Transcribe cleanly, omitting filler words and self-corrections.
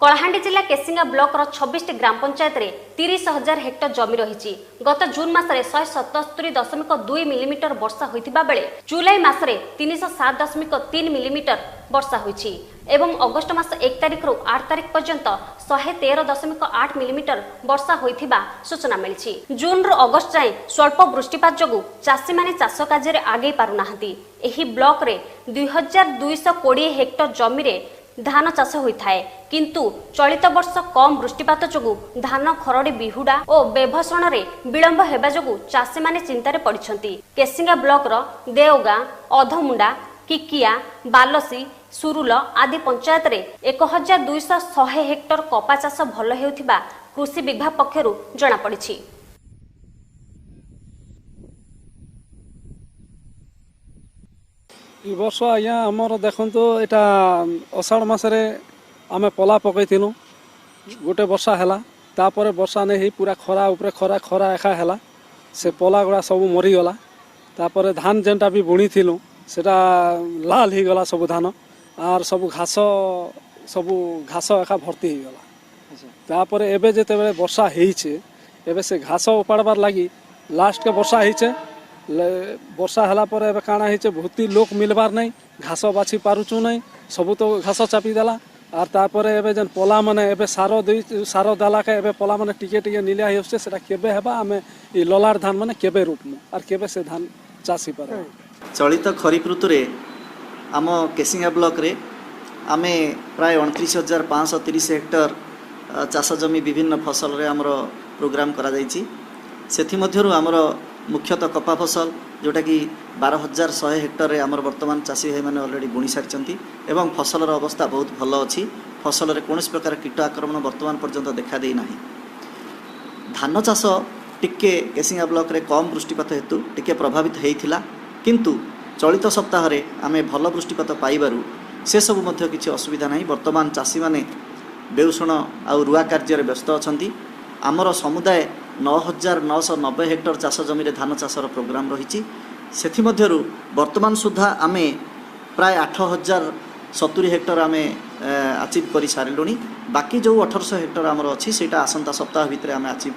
କଳାହାଣ୍ଡି ଜିଲ୍ଲା କେସିଙ୍ଗା ବ୍ଲକର 26ଟି ଗ୍ରାମ ପଞ୍ଚାୟତରେ 30,000 ହେକ୍ଟର ଜମି ରହିଛି। ଗତ ଜୁନ୍ ମାସରେ 177.2 ମିଲିମିଟର ବର୍ଷା ହୋଇଥିବା ବେଳେ ଜୁଲାଇ ମାସରେ 307.3 ମିଲିମିଟର ବର୍ଷା ହୋଇଛି ଏବଂ ଅଗଷ୍ଟ ମାସ 1 ତାରିଖରୁ 8 ତାରିଖ ପର୍ଯ୍ୟନ୍ତ 113.8 ମିଲିମିଟର ବର୍ଷା ହୋଇଥିବା ସୂଚନା ମିଳିଛି। ଜୁନ୍ରୁ ଅଗଷ୍ଟ ଯାଏଁ ସ୍ୱଳ୍ପ ବୃଷ୍ଟିପାତ ଯୋଗୁଁ ଚାଷୀମାନେ ଚାଷ କାର୍ଯ୍ୟରେ ଆଗେଇ ପାରୁନାହାନ୍ତି। ଏହି ବ୍ଲକରେ 2220 ହେକ୍ଟର ଜମିରେ ଧାନ ଚାଷ ହୋଇଥାଏ, କିନ୍ତୁ ଚଳିତ ବର୍ଷ କମ୍ ବୃଷ୍ଟିପାତ ଯୋଗୁଁ ଧାନ ଖରଡ଼ି ବିହୁଡ଼ା ଓ ବେଭସଣରେ ବିଳମ୍ବ ହେବା ଯୋଗୁଁ ଚାଷୀମାନେ ଚିନ୍ତାରେ ପଡ଼ିଛନ୍ତି। କେସିଙ୍ଗା ବ୍ଲକର ଦେଓଗାଁ, ଅଧମୁଣ୍ଡା, କିକିଆ, ବାଲସି, ସୁରୁଲ ଆଦି ପଞ୍ଚାୟତରେ 1200 ହେକ୍ଟର କପା ଚାଷ ଭଲ ହେଉଥିବା କୃଷି ବିଭାଗ ପକ୍ଷରୁ ଜଣାପଡ଼ିଛି। ଏ ବର୍ଷ ଆଜ୍ଞା ଆମର ଦେଖନ୍ତୁ, ଏଇଟା ଅଷାଢ଼ ମାସରେ ଆମେ ପଲା ପକେଇଥିଲୁ। ଗୋଟେ ବର୍ଷା ହେଲା, ତାପରେ ବର୍ଷା ନେଇ ହେଇ ପୁରା ଖରା ଉପରେ ଖରା ଖରା ଏକା ହେଲା। ସେ ପଲା ଗୁଡ଼ା ସବୁ ମରିଗଲା। ତାପରେ ଧାନ ଯେନ୍ଟା ବି ବୁଣିଥିଲୁ, ସେଟା ଲାଲ ହେଇଗଲା ସବୁ ଧାନ, ଆର୍ ସବୁ ଘାସ, ସବୁ ଘାସ ଏକା ଭର୍ତ୍ତି ହେଇଗଲା। ତାପରେ ଏବେ ଯେତେବେଳେ ବର୍ଷା ହେଇଛେ, ଏବେ ସେ ଘାସ ଉପାଡ଼ବାର ଲାଗି ଲାଷ୍ଟକେ ବର୍ଷା ହେଇଛେ। ବର୍ଷା ହେଲା ପରେ ଏବେ କାଣା ହେଇଛେ, ବହୁତି ଲୋକ ମିଲବାର ନାଇଁ, ଘାସ ବାଛି ପାରୁଛୁ ନାଇଁ, ସବୁ ତ ଘାସ ଚାପିଦେଲା। ଆର୍ ତାପରେ ଏବେ ଯେନ୍ ପଲା ମାନେ ଏବେ ସାର ଦେଇ, ସାର ଦେଲାକେ ଏବେ ପଲା ମାନେ ଟିକେ ଟିକେ ନିଲିଆ ହେଇଆସୁଛେ। ସେଟା କେବେ ହେବା? ଆମେ ଇ ଲଲାର ଧାନ ମାନେ କେବେ ରୋପମୁ ଆର୍ କେବେ ସେ ଧାନ ଚାଷ ହେଇପାରବା? ଚଳିତ ଖରିଫ ଋତୁରେ ଆମ କେସିଙ୍ଗା ବ୍ଲକରେ ଆମେ ପ୍ରାୟ 29,530 ହେକ୍ଟର ଚାଷ ଜମି ବିଭିନ୍ନ ଫସଲରେ ଆମର ପ୍ରୋଗ୍ରାମ କରାଯାଇଛି। ସେଥିମଧ୍ୟରୁ ଆମର ମୁଖ୍ୟତଃ କପା ଫସଲ, ଯେଉଁଟାକି 12,100 ହେକ୍ଟରରେ ଆମର ବର୍ତ୍ତମାନ ଚାଷୀ ଭାଇମାନେ ଅଲରେଡ଼ି ବୁଣି ସାରିଛନ୍ତି ଏବଂ ଫସଲର ଅବସ୍ଥା ବହୁତ ଭଲ ଅଛି। ଫସଲରେ କୌଣସି ପ୍ରକାର କୀଟ ଆକ୍ରମଣ ବର୍ତ୍ତମାନ ପର୍ଯ୍ୟନ୍ତ ଦେଖାଦେଇନାହିଁ। ଧାନ ଚାଷ ଟିକେ କେସିଙ୍ଗା ବ୍ଲକରେ କମ୍ ବୃଷ୍ଟିପାତ ହେତୁ ଟିକେ ପ୍ରଭାବିତ ହେଇଥିଲା, କିନ୍ତୁ ଚଳିତ ସପ୍ତାହରେ ଆମେ ଭଲ ବୃଷ୍ଟିପାତ ପାଇବାରୁ ସେସବୁ ମଧ୍ୟ କିଛି ଅସୁବିଧା ନାହିଁ। ବର୍ତ୍ତମାନ ଚାଷୀମାନେ ବେଉଷଣ ଆଉ ରୁଆ କାର୍ଯ୍ୟରେ ବ୍ୟସ୍ତ ଅଛନ୍ତି। ଆମର ସମୁଦାୟ 9990 ହେକ୍ଟର ଚାଷ ଜମିରେ ଧାନ ଚାଷର ପ୍ରୋଗ୍ରାମ ରହିଛି। ସେଥିମଧ୍ୟରୁ ବର୍ତ୍ତମାନ ସୁଦ୍ଧା ଆମେ ପ୍ରାୟ 8070 ହେକ୍ଟର ଆମେ ଆଚିଭ୍ କରିସାରିଲୁଣି। ବାକି ଯେଉଁ 1800 ହେକ୍ଟର ଆମର ଅଛି, ସେଇଟା ଆସନ୍ତା ସପ୍ତାହ ଭିତରେ ଆମେ ଆଚିଭ୍